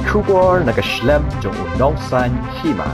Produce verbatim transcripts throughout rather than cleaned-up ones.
Khubor na ka shlem jong u nongsan hima.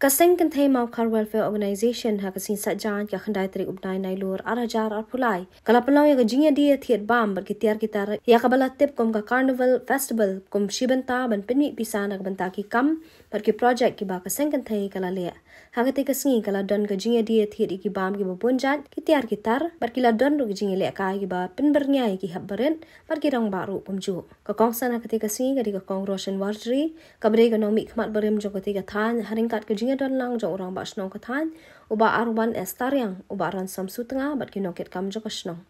Ka seng kynthei Mawkhar Welfare Organization ha ka sngi Saitjaiñ ka khyndai tarik u bnai Nailur ar hajar arphew lai ka la pynlong ïa ka jingïadie thied bam bad ki tiar ki tar ïa kaba la tip kum ka Carnival Festival kum shi bynta ban pynmih pisa na ka bynta ki kam bad ki projek kiba ka seng kynthei ka la leh. Ha katei ka sngi ka la don ka jingïadie thied ïa ki bam kiba bun jait, ki tiar ki tar bad ki la don ruh ki jingïalehkai kiba pynbyrngia ïa ki hep barit bad ki rangbah ruh kumjuh. Ka kongsan ha katei ka sngi ka dei ka Kong Roshan Warjri, kaba dei ka nongmihkhmat barim jong katei ka thaiñ, ha ryngkat ka jingïadon lang jong u Rangbah Shnong ka thaiñ, u Bah Arwan S Tariang, u Bah Ransom Sutnga bad ki nongkitkam jong ka shnong.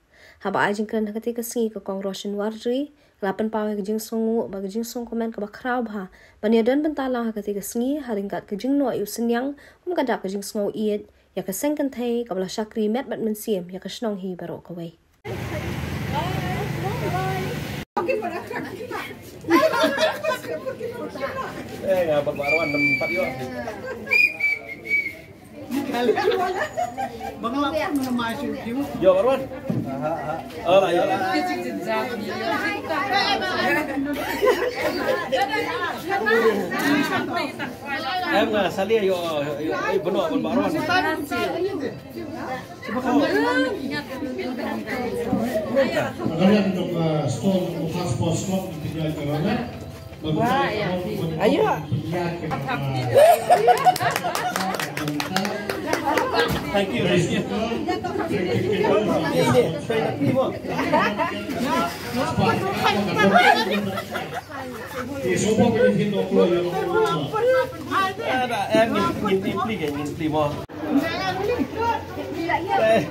Haba ai jingkren ha katei ka sngi ka Kong Roshan Warjri ka la pynpaw ïa ka jingsngewnguh bad ka jingsngewkmen kaba khraw bha ban ïadon bynta lang ha katei ka sngi ha ryngkat ka jingnoh ïa u synñiang kum ka dak ka jingsngew ïeit ïa ka seng kynthei kaba la shakri met bad mynsiem ïa ka shnong hi baroh kawei. Eh, nga bak Arwan, nampak juga. Bang Arwan, nampak nama asyik. Yo, Arwan. Oh, lah, yo, lah. Em, nga, Salia, yo, yo, eh, Benoit, Bang Arwan. Kalian untuk, eh, stall untuk transport slot di tinggal kerana. Wah, ya. Ayo. Thank you. Thank you. Ada, eh, ngin, ngin, ngin pli ke, ngin pli mo. Eh,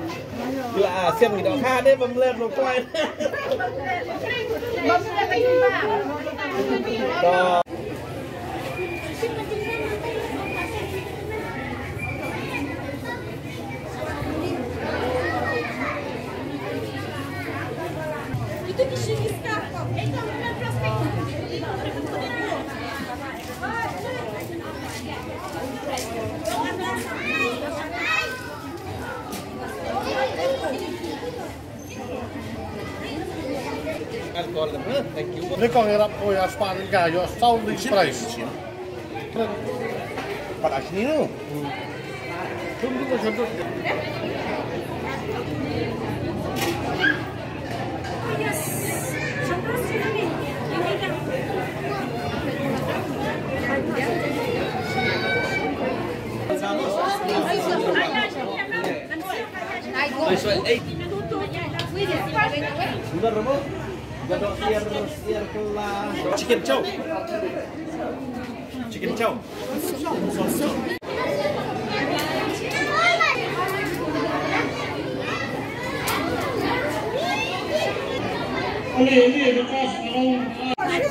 la, ah, siam ngi dok ha de bam ler lo kwai. Alcohol, ha? Thank you. Ni kong irap ko ya spa ni ka yo sound surprise. Pat asni no. Chicken chow. Chicken chow.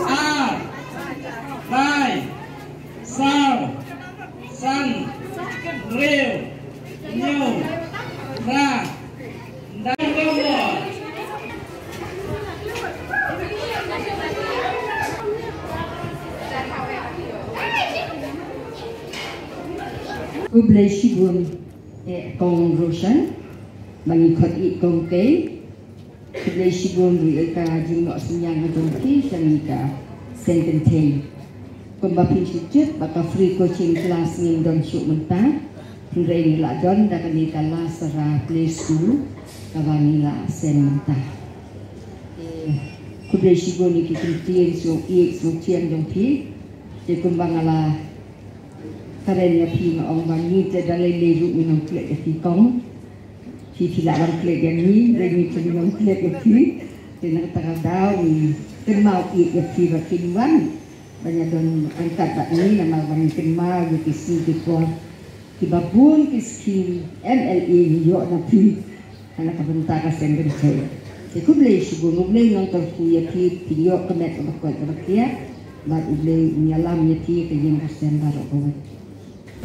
Ar, lai, saw, san, hynriew, hynñiew, phra, khyndai. Khublei shibun, eh, Kong Roshan, ba ngi khot ïa i Kong Tei. Khublei shibun ruh ïa ka jingnoh synñiang ka jong phi sha ngi ka seng kynthei. Kumba phi shu tip ba ka free coaching class ngim don shuh mynta. Hynrei ngi la don da kane ka Lasara Play School kaba ngi la seng mynta. Eh, khublei shibun ïa ki kyntien sngewsih sngewsih jong phi. Te kumba nga la kren ïa phi nga ong ba ngi te da lei lei ruh ngi nang klet ïa phi Kong. Phi phi la ban klet ïa ngi, lei ngi te ngi nang klet ïa phi. Te na kata ka daw ngi kynmaw ïa phi ba phin wan ban ïadon ryngkat bad ngi namar ba ngi kynmaw ïa ki sngi ki por kiba bun ki skim M L A ngi ïoh na phi. Ha na ka bynta ka seng kynthei. Te khublei shibun, U Blei un nang kyrkhu ïa phi, phin ïoh ka met kaba koit kaba khiah. Bad U Blei un ïalam ïa phi ka ïing ka sem baroh kawei.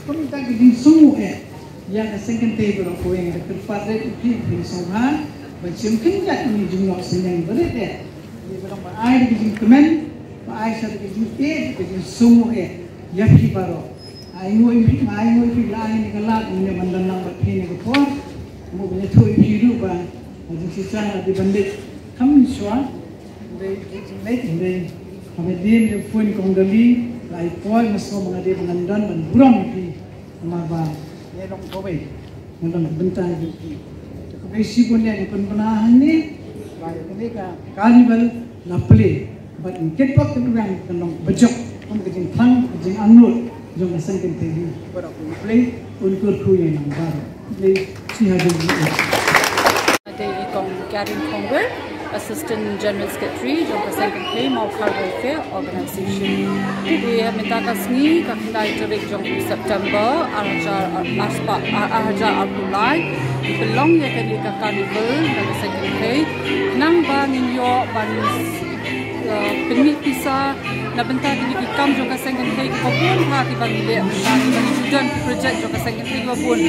Kum ka jingsngew eh ïa ka seng kynthei baroh kawei, nga kyrpad ïa phi, phin sngewbha ban shim khyndiat ïa ka jingnoh synñiang barit eh. Ïa baroh ba ai ka jingkmen, ba ai sa ka jingtip, ka jingsngew eh ïa phi baroh. Ai nguh ïa phi, ai nguh ïa phi, la ai ne ka lad, ne ban don lang bad phi ne ka por. Mo ban ïathuh ïa phi ruh ba, ba jingshisha la dei ban leit kham mynshuwa. Hynrei, hynrei, hynrei. Haba dien da phone kong Dolly, la ai poi nga sngew ba nga dei ba ngan don ban burom ïa phi. Namar ba ïa long kawei, nga don ka bynta ïa phi. Te khublei shibun ïa ka pynbna hangne ba ïa kane ka carnival la plie bad ngi kitbok kitweng kan long bajok kum ka jingthang ka jingangnud jong ka seng kynthei hi. Bad khublei un kyrkhu ïa nang baroh. Khublei shihajar. Dei i kong Karen Khongwir, Assistant General Secretary jong ka Seng Kynthei Mawkhar Welfare Organization. Te ha mynta ka sngi ka khyndai tarik jong u September ar hajar arspah, ar hajar arphew lai, i pynlong ïa kane ka carnival na ka Seng Kynthei. Nang ba ngin ïoh ban, uh, pynmih pisa na bynta kine ki kam jong ka Seng Kynthei kiba bun bha kiba ngi leh, bynta kiba ngi ju don ki project jong ka Seng Kynthei kiba bun.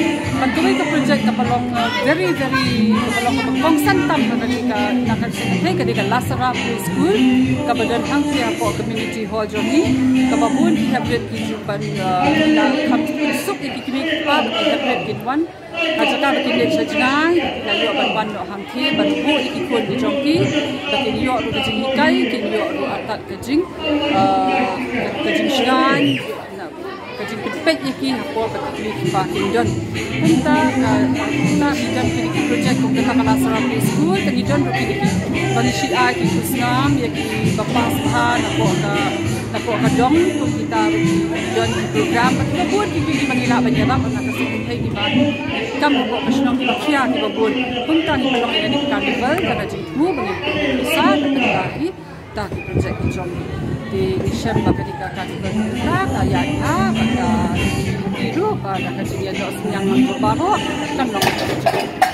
Bad kawei ka project kaba long, uh, very, very, kaba long kaba kongsan tam na kane ka, na ka Seng Kynthei ka dei ka Lasara Preschool kaba don hangtei hapoh community hall jong ngi, kaba bun ki heprit ki ju ban, uh, la kham suk ïa ki kmie ki kpa ba ki heprit kin wan. Ha jaka ba kin leit sha jngai, la ïoh ban wan noh hangtei ban buh ïa ki khun ki jong ki, ba kin ïoh ruh ka jinghikai, kin ïoh ruh artat ka jing, uh, ka jingshngaiñ, na, ka jingpynpeit ïa ki hapoh ba ki kmie ki kpa kin don. Kumta ka, kumta ngi don kine ki project kum kata ka Lasara Preschool, te ngi don ruh kine ki ba ngi shu ai ki khusnam ïa kiba pass bha napoh ka, napoh ka dong, kum kita ruh ki don ki program ba kiba bun ki, kiba ngi lah ban ïarap na ka Seng Kynthei kiba kam hapoh ka shnong kiba khia kiba bun. Kumta ngi pynlong ïa kane ka carnival da ka jingthmu ba ngi pynlong pisa na ka bynta kita ki project ki jong ngi. Te ngi shem ba kane ka carnival ka, ka ïaid bha bad ka ruh ba da ka jingïaid synñiang lang jong baroh kan long ka jingïaid.